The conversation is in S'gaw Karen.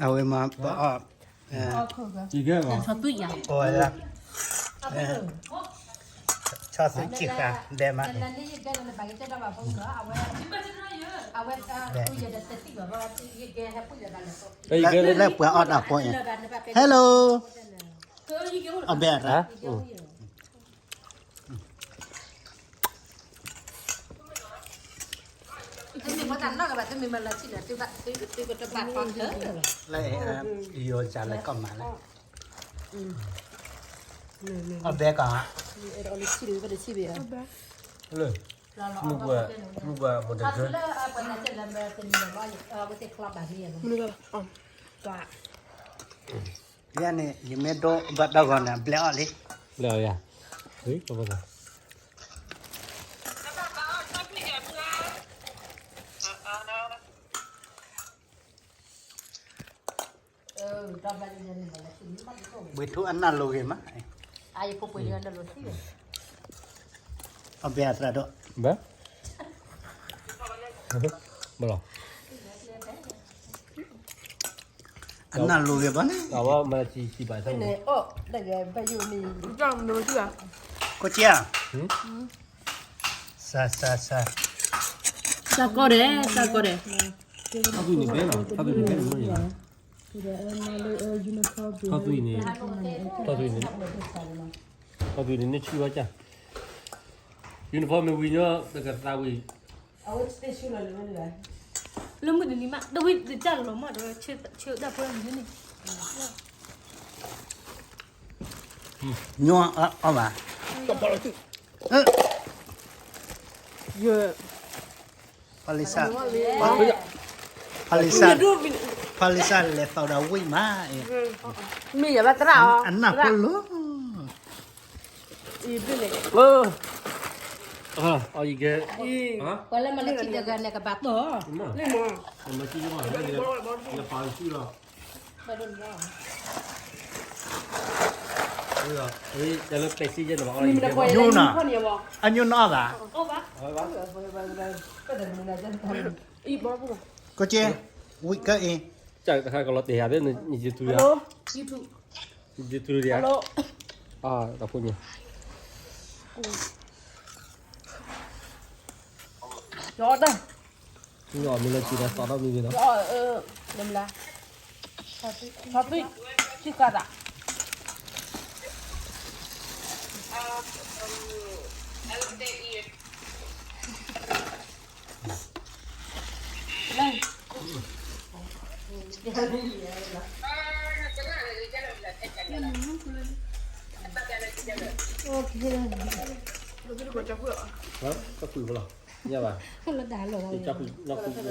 အဝဲမၤပအီၣ်, အံၤကဲဘၣ်, ဆီသွံၣ်ယၤ, ပဝဲဒၣ်, ဆီသွံၣ်ခံဃာ်ဒဲးမး, လၢပှၤအီၣ်တၢ်ဖိအံၤ, Hello, အဘဲၣ်ရၣ် လၢယိၤစၢ်လၢကီၢ်မးလၢ, အဘဲၣ်ကီး, လၢ, မုၢ်ဘှၢ်, မုၢ်ဘှၢ်မတဂၢၢ်, ယန့ၣ် ယမ့ၢ်ဒိဘၣ်တၢ်ဂီၤန့ၣ် ဘျဲးအီၣ်လံ, ဘျဲးအီၣ်ယၤ, ဝံၤ, ဝံၤထူအနၢ်လိၤဂ့ၤမး, အဘဲအသရၣ်ဒိၣ်, ဘၣ်, ဘၣ်လီၤ, အနၢ်လိၤဂ့ၤဘၣ်န့ၣ်, အဝဲမၤစံးစံးဘၣ်, ကိးက့ဧါ, စၢ်စၢ်စၢ်, စၢ်ကီဒဲး, စၢ်ကီဒဲး, ခီသွံၣ်န့ၣ်ဘဲလီၤ, ခီသွံၣ်န့ၣ်ဘဲန့ၣ်, ခီသွံၣ်န့ၣ်, ခီသွံၣ်န့ၣ်, ခီသွံၣ်န့ၣ်န့ၢ်ဆူၣ်ဝဲကၢ်, uniform မ့ၢ်ဝံၤညီတကသးဝံၤ, လၢမုၢ်တနံၤမး တဝံၤတကၢ်လီၤမး ဒီးဆၢတၢ်ဖိမုၢ်န့ၣ်, ညီအီၣ်ဘၣ်, ဖီလံစၢ်, ဖီလံစၢ်, ဖီလံစၢ်လဲၤသီဒီးဝံၣ်မး, မ့ၢ်ယဘၣ်သရၣ်အီၤ, အနၢ်ဖိလိၤ, ပှၤလၢမၤလၢထံတဂၤန့ၣ်ကဘၣ်တီၢ်, မၤထံလီၤ, ညိနၤ, အညိနအီၣ်ဘၣ်, ကကဲ, ဝံၣ်ကၢအံၤ, တခါကလီၤတဲာ်ယၤ, ယတူၢ်ယၤ, ယတူၢ်ယၤ, တၢ်ဖိညါ, ယအီၣ်တၢ်, မ့ၢ်လၢစံးဒီးသီထီၣ်မံၤမ့ၢ်နီၤ, ဆီသွံၣ်ခံဃာ်သး ကဖုၣ်ဖလီၤ, ညါဘၣ်, ကဖုၣ်နီၢ်ဖုၣ်